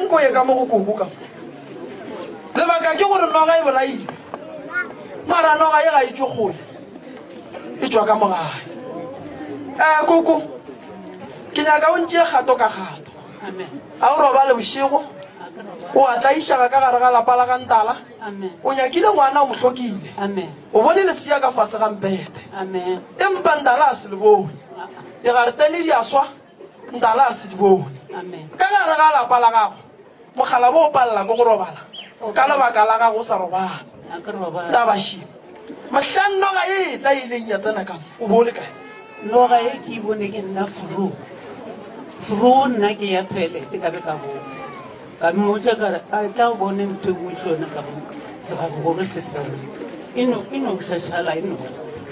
nko ye ka mo go koko ka mo. Lebaka ke gore noga e bolaile. Mara noga ye ga e tšwe kgole. E tšwa ka mo gae. Eh koko, ke nyaka o ntšee kgato ka kgato. A o robale bošego? O a tlaišega ka gare ga lapa la ga Ntala? O nyakile ngwana o mo hlokile. O bone lesea ka fase ga mpete. Empa Ntala a se le bone. Digaretene di a swa, Ntala a se di bone. Ka gare ga lapa la gago, mokgalabo o palela ke go robala ka lebaka la gago o sa robala. Taba še, mohlang noga e etla e ileng ya tsena ka mo, o be o le kae? Noga e ke e bone ke nna Furu. Furu nna ke ya toilet ka be ka boa. Ka mmotša ka re, a tla o bone ntho e nngwe sona ka mo segabogolo se sona. E no e no šašala e no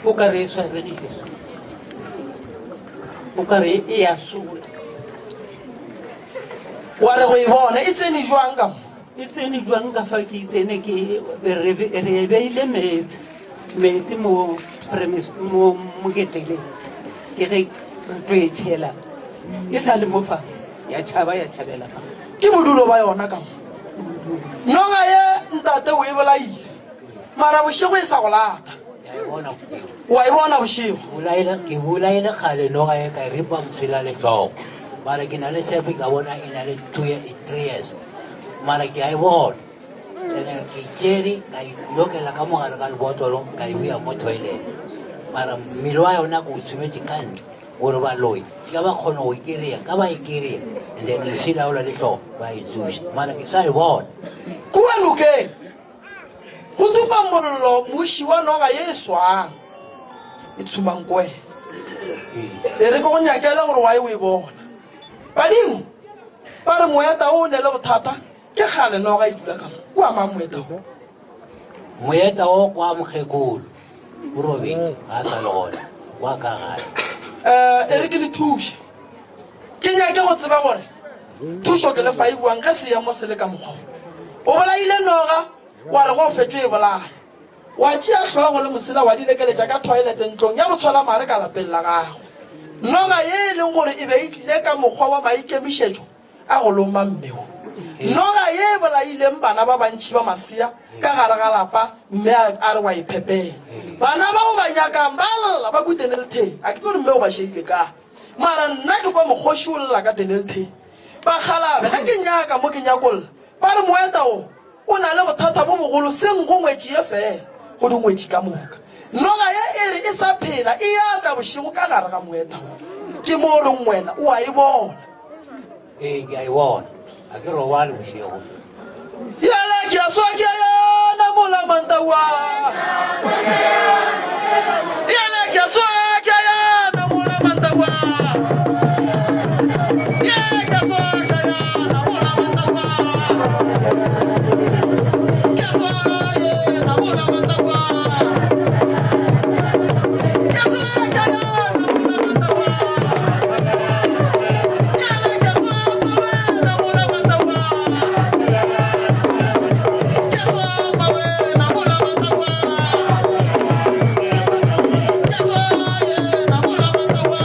o ka re e swaregile so. O ka re e ya sola. Wa re go e bona e tsene jwang ka mo? E tsene jwang ka fa ke tsene ke re re beile meetse meetse mo premise mo moketleleng ke ge re tlo e tšhela e sa le mo fase ya tšhaba ya tšhabela fa. Ke bodulo ba yona ka mo. Noga ye ntate o e bolaile mara bošego e sa go lata. Wa e bona bošego. Bolaile ke bolaile kgale noga e ka e ripa mosela le hlogo mara ke na le tshepo ka bona e na le 3 years mara ke a e bona ene ke tšere ka e lokela ka mogare ka lebotlolo ka e beya mo toilet mara mmele wa yona ke o tshometše ka ntle gore baloi se ka ba kgona go e kry-a ka ba e kry-a and then lesela ola le hlogo ba e tsoša mara ke sa e bona Kua nokeng go tupa mollo muši wa noga ye e swang e tshumang ko wena. E re ke go nyakele gore wa e o e bona. Badimo ba re moeta o ne le bothata ke kgale noga e dula ka mo. Kua mang moeta o? Moeta o kwa mokgekolo o robetše ga a sa le gona kwa ka gae. Um e re ke le thuše. Ke nyake go tseba gore thušo ke le fa e buang ge seemo se le ka mokgwa wo. O bolaile noga wa re go fetšo e bolaya. Wa tšea hlogo le mosela wa di lekeletša ka thoilete ntlong ya botshwelamare ka lapeng la gago. Noga ye e leng gore e be e tlile ka mokgwa wa maikemišetšo a go loma mme wo. Noga ye e bolaileng bana ba bantši ba masea ka gare ga lapa mme a re wa e phepela. Bana bao ba nyakang ba lla ba ku Dennilton. A ke tsebe gore mme o ba šeile kae. Mara nna ke kwa mokgoši o lla ka Dennilton. Bakgalabe ge ke nyaka mo ke nyakolla ba re moeta wo o na le bothata bo bogolo seng go ngwetši ye fela, go dingwetši ka moka. Noga ye e re e sa phela e ya tla bošego ka gare ga moeta wo. Ke mo o reng wena o a e bona. Ee, ke a e bona. Ga ke robale bošego. Yala ke a swa ke a yana mola mantaua. Yala ke a swa ke a yana mola mantaua. Yala ke a swa ke a yana mola mantaua. Ke a swa yena mola mantaua. Ke a swa ke a yana mola mantaua. Yala ke a swa mawena mola mantaua. Ke a swa mawena mola mantaua. Ke a swa yena mola mantaua.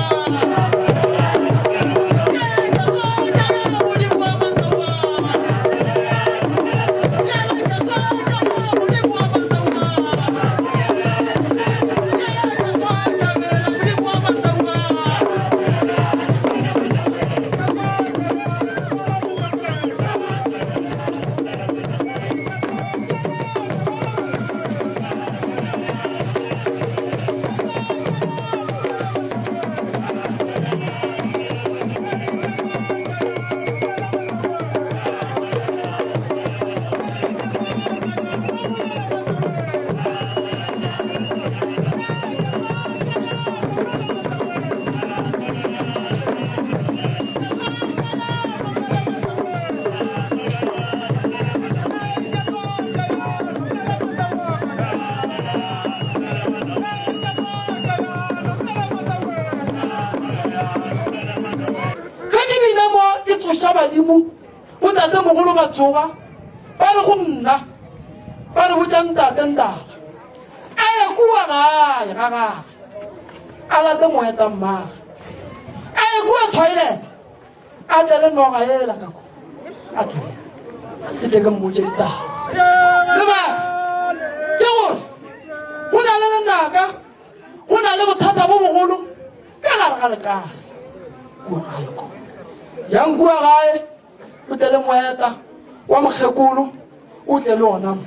Ye ke a swa ke a yana modimo wa mantaua. Yala ke a swa ke a yana modimo wa mantaua. Ye ke a swa ke a bela modimo wa mantaua. Ge ke bile mo ke tsoša badimo, botatemogolo ba tsoga ba re go nna, ba re botša ntate Ntala a ye kua gae ga gage a late moeta mmage, a ye kua toilet a tle le noga ela ka kua. A tle mo. Ke tle ke mmotše ditaba. Lebaka ke gore go na le lenaka, go na le bothata bo bogolo ka gare ga lekase kua gae ko. Yang kua gae o tle le moeta wa mokgekolo o tle le ona mo.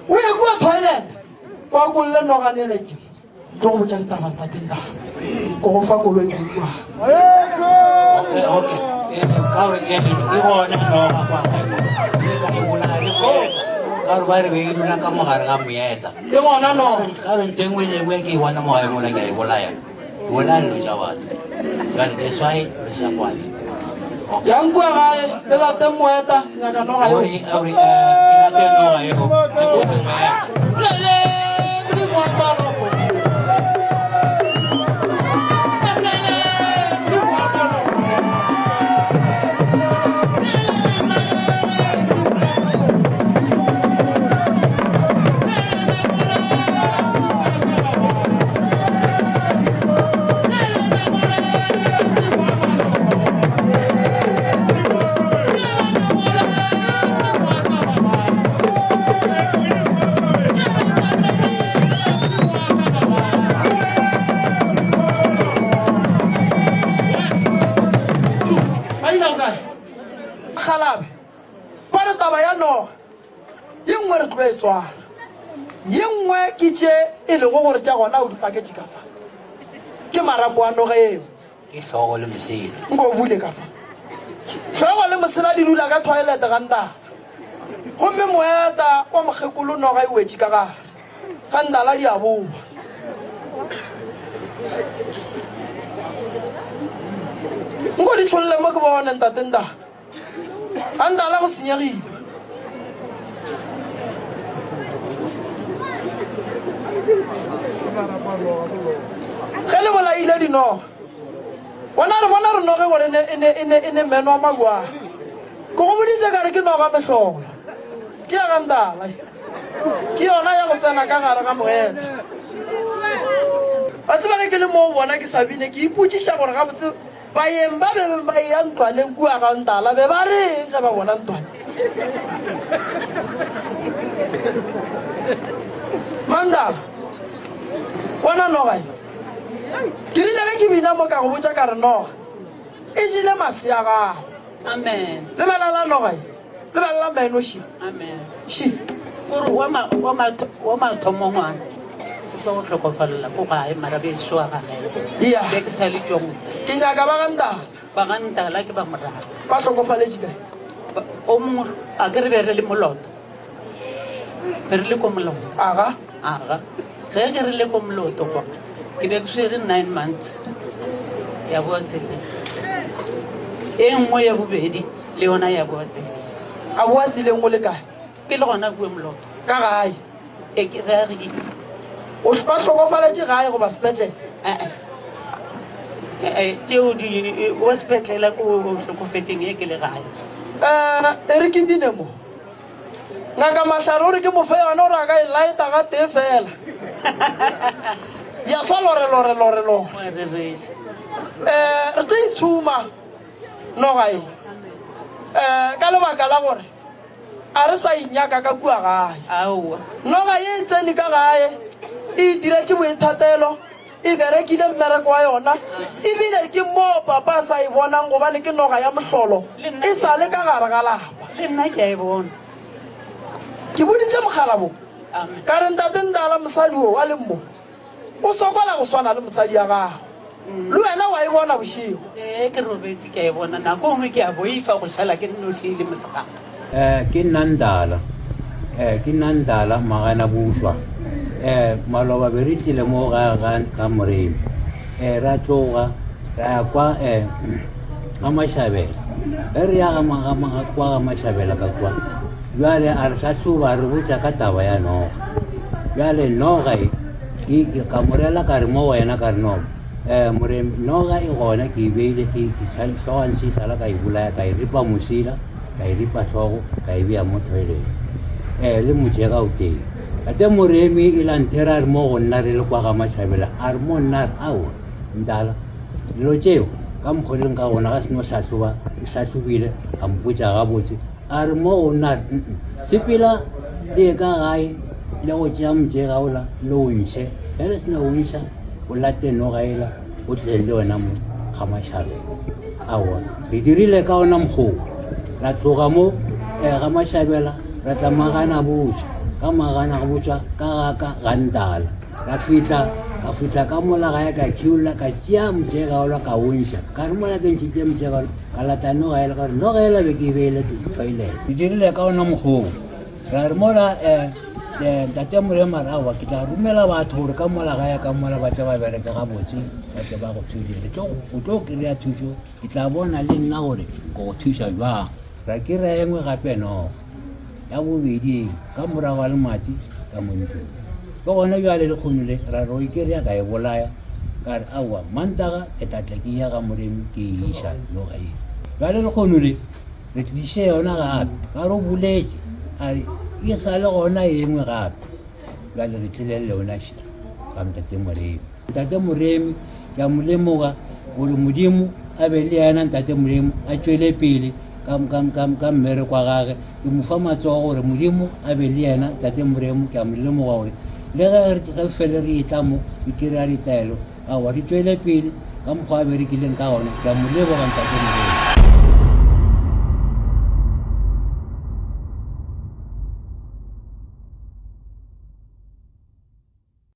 O ye kua toilet o akolle nogane ele ke tlo go botša ditaba ntate Ndaba. Ko go fa koloi go kua. Okay, okay. Eh, ka gore e e gona noga kwa gae mo. Le ka e bolaya le moeta. Ka gore ba re be e dula ka mogare ga moeta. E gona noga. Ka gore ntho e nngwe le e nngwe ke e bona mo gae mola ke a e bolaya. Ke bolaya dilo tša batho. Jwale that's why re sa kwane. Yang kua gae le late moeta nyaka noga eo. Ore ore eh ke late noga eo. Le kope moeta. Lele Modimo wa Malopo. Lele Modimo wa Malopo. Kgalabe, ba re taba ya noga ye nngwe re tlo e swara, ye nngwe ke tše e lego gore tša gona o di faketše ka fa. Ke marapo a noga eo. Ke hlogo le mosela. Nko o bule ka fa. Hlogo le mosela di dula ka toilet ga Ndala. Gomme moeta wa mokgekolo noga e wetše ka gare ga Ndala di a boa. Nko di tšholle mo ke bone ntate Ndala. Ga Ndala go senyegile. Ge le bolaile dinoga, bona re bona re noge gore e ne, e ne, e ne meno a maua. Ke go boditše ka re ke noga mehlolo. Ke ya ga Ndala. Ke yona ya go tsena ka gare ga moeta. Wa tseba ge ke le moo bona ke sa bine ke ipotšiša gore gabotse Baeng ba be ba eya ntlwaneng kua ga Ntala be ba reng ge ba bona ntlwane? Mandala, bona noga ye. Ke rile ge ke bina mo ka go botša ka re noga e jele masea a gago. Amen. Lebelela noga ye. Lebelela meno še. Amen. Še. Kore wa ma wa ma wa mathomo ngwana o tlo go hlokofalela ko gae mara be soa ga gae. Iya. Be ke sa le tšong. Ke nyaka ba ga Ntala. Ba ga Ntala ke ba morago. Ba hlokofaletše kae? O mongwe a ke re be re le moloto. Be re le ko moloto. Aga. Aga. Ge ke re le ko moloto kwa ke be ke swere 9 months ya boa tseleng. E nngwe ya bobedi Le yona ya boa tseleng. A boa tseleng o le kae? Ke le gona kua Moloto. Ka gae? E, ke ge a re ke. O ba hlokofaletše gae goba sepetlele? Ee. Ee, tšeo di wa sepetlele ko o hlokofetšeng e ke le gae. Eh, e re ke bine mo. Ngaka Mahlare o re ke mo fe yona gore a ka e laeta ga tee fela. Ya swa lore lore lore lore. Eh, re tlo itshuma. Noga ye, um ka lebaka la gore a re sa inyaka ka kua gae. Aowa. Noga ye e tsene ka gae, e itiretše boithatelo, e berekile mmereko wa yona, ebile ke moo papa a sa e bonang gobane ke noga ya mohlolo, e sa le ka gare ga lapa. Le nna ke a e bona. Ke boditše mokgalabo Amen. ka re, Ntate Ndala, mosadi wo a leng mo, O sokola go swana le mosadi ya gago. Le wena wa e bona bošego. Ee, ke robetše ke a e bona. Nako nngwe ke a boifa go šala ke nnoši e le mosegare. Eh, ke nna Ndala. Eh, ke nna Ndala Magana Bušwa. Eh, maloba be re tlile mo ga ga ga Moremi. Eh, ra tloga ra ya kwa eh ga Mashabela. Ge re ya ga ma- ga ma- kwa ga Mashabela ka kwa. Bjale a re hlahloba a re botša ka taba ya noga. Bjale noga e ke ke ka mo rela ka re mo wena ka re no um moremi noga e gona ke e beile ke ke hloga ntse e sala ka e bolaya ka e ripa mosela ka e ripa hlogo ka e beya mo toilet um le mojeka o teng ate moremi e la nthera a re mo go nna re le kwa ga mashabela a re mo nna a re aowa ntala dilo tšeo ka mokgwa leng ka gona ga seno hlahloba ke hlahlobile a mpotša gabotse. A re mo go nna a re, Sepela le ye ka gae le go tšea motšega ola le o ntšhe. Ge le sena o ntšha, o late noga ela o tle le yona mo ga Mašabela. Aowa, re dirile ka ona mokgwa wo. Ra tloga mo eh, ga Mašabela ra tla Magana Botšwa, ka Magana Botšwa ka ga ka ga Ntala. Ra fihla, ka fihla ka mola gae ka tšhiolola ka tšea motšega ola ka o ntšha. Ka re mola ke ntšhitše motšega ola, ka lata noga ela ka re noga ela be ke e beile toilet. Ke dirile ka ona mokgwa wo. Ra re mola um ntate Morema a re aowa ke tla romela batho gore ka mola gae ka mola ba tle ba bereke gabotse ba tle ba go thuše. Re tlo o tlo kry-a thušo ke tla bona le nna gore ke go thuša jwang. Ra kry-a e nngwe gape noga. Ya bobedi e ka morago ga lemati ka mo ntlong. Ke gona bjale lekgono le ra re o e kry-a ka e bolaya ka re aowa Mantaga ke tla tla ke ya ga Moremi ke e iša noga e. Bjale lekgono le re tliše yona gape ka re o boletše a re e sa le gona e nngwe gape bjale re tlile le yona še ga ntate Moremi. Ntate Moremi ke a mo lemoga gore Modimo a be le yena ntate Moremi a tšwele pele ka, ka, ka, ka mmereko wa gage ke mo fa matsogo gore Modimo a be le yena ntate Moremi ke a mo lemoga gore le ge ge fele re etla mo re kry-a ditaelo aowa re tšwele pele ka mokgwa a berekileng ka gona ke a mo leboga ntate Moremi.